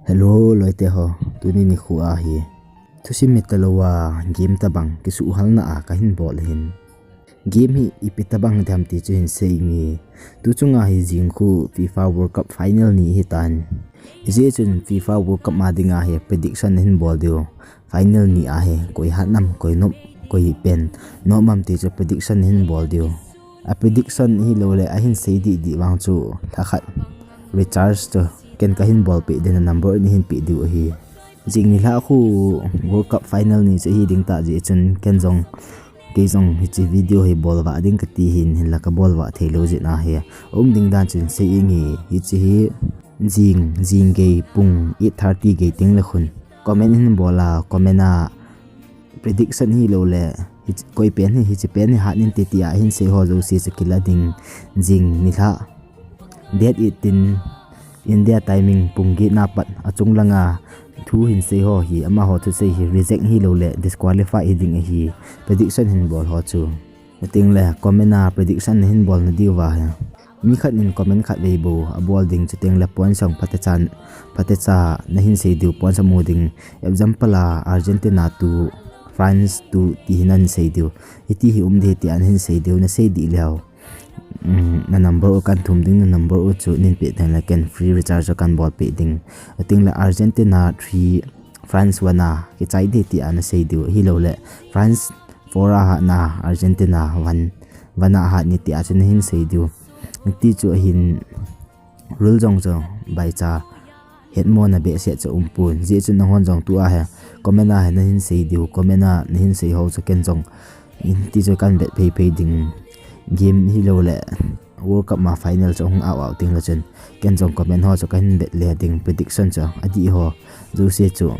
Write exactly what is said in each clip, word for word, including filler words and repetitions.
Hello, loite ho, tuni nikho ahi. Thusim hitalou a, game tabang kisuhhalna a kahin bol ahin. Game hi ipi tabang ham ti chu hin sei inge. Tu chunga hi jing khu FIFA World Cup final ni hitan. Hijeh chun FIFA World Cup a dinga hi prediction hin bol diu. Final ni a hi koi hat nam, koi nop, koi pen nop mam ti chu prediction hin bol diu. A prediction hilou le ahin sei didi vang chu lhakhat recharge chu ken kahin bol peh ding, a number ni hin peh diu ahi. Jing nilhah khu World Cup final ni chu hi ding tah jeh chun ken jong, kei jong hiche video hi bol vah ding kati hin, hinla kabol vah theilou jeh a hi. Um ding dan chun sei inge, hiche hi jing, jing gei pung eight thirty gei teng le khun comment hin bol a, comment a prediction hilou le, hiche, koi pen hi, hiche pen hi hat in ti tia hin sei ho jouse chu kila ding. Jing nilhah date eighteen India timing pung get na pat achung langa thu hin sei ho hi, amaho thusei hi reject hilou le disqualify hi ding ahi, prediction hin bol ho chu. Chuteng le comment a prediction hin bol na diu va hi. Mi khat in comment khat vei bou abol ding, chuteng le points jong phatecha, phatecha nahin sei diu, points amu ding. Example a Argentina two, France two ti hi nahin sei diu. Hiti hi um ding tia nahin sei diu, nasei dih leu. Um, na number u kan thum ding, na number u chu nin peh teng le ken free recharge kan bol peh ding. Chuteng le Argentina three, France one a kichai ding tia nasei diu. Hilou le France four a hat na, Argentina one, one a hat ni tia chu nahin sei diu. Hiti chu ahin rule jong chu baicha hetmona behseh chu umpon. Jeh chun nanghon jong tua hi comment a hi nahin sei diu, comment a nahin sei ho chu ken jong hiti chu kan vet phei phei ding. Game hilou le World Cup ma final chu hung out out teng le chun ken jong comment ho chu kahin vet le ding, prediction chu adih ho jouse chu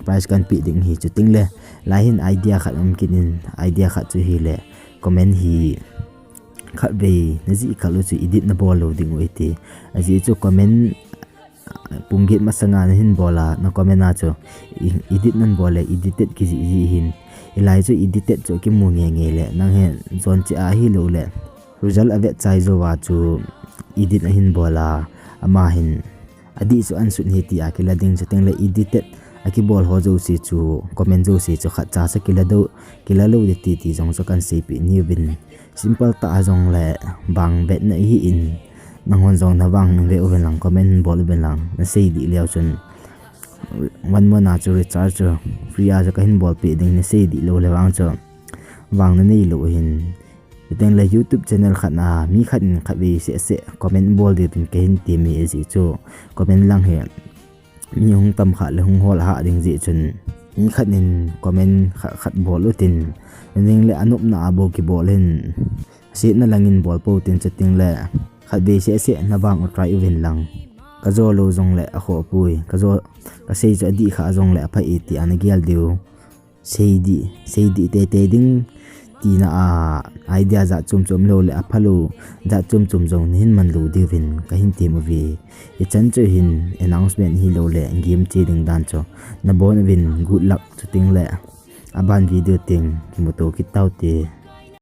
prize kan peh ding ahi. Chuteng le lai hin idea khat um kit in, idea khat chu hile comment hi khatvei najih khah lou chu edit nabol lou ding u iti. Ajeh chu comment pung get masanga nahin bol a, na comment a chu edit nan bol le edited kijih jih hin. Hilai chu edited chu kimu nge nge le, nang hi jon cheh ahilou le result avet chai jou a chu edit ahin bol a, ama hin adih chu ansut hi tia kila ding. Chuteng le edited akibol ho jouse chu, comment jouse chu khatcha sa kila dou, kila lou ding ti, ti jong chu kan seipeh ni uvin. Simple tah a jong le vang vetna ihi in, nanghon jong navang ve uvin lang, comment bol uvin lang, nasei dih leu chun. One month a chu recharge chu free a chu kahin bol peh ding, nasei dih lou le vang chu vang nanei lou hin. Chuteng le YouTube channel khat a mi khat in khatvei seh seh comment bol ding tin kahin tem e, ajeh chu comment lang hi mi hung tam khah le hung hol hah ding jeh chun, mi khat in comment khat khat bol utin, chuteng le anopna a bou kibol hin, setna lang in bol pou tin, chuteng le khatvei seh seh navang u try uvin lang. Kajo lou jong le akhoh poi, kajo, kasei chu adih khah jong le apha e tia nagel diu. Sei dih, sei dih teitei ding tina a idea jat chom chom lou le aphalou jat chom chom jong nahin man lou diuvin kahin tem uve. Hichan chu hin announcement hilou le game che ding dan chu nabon uvin, good luck. Chuteng le aban video teng kimuto kit taute.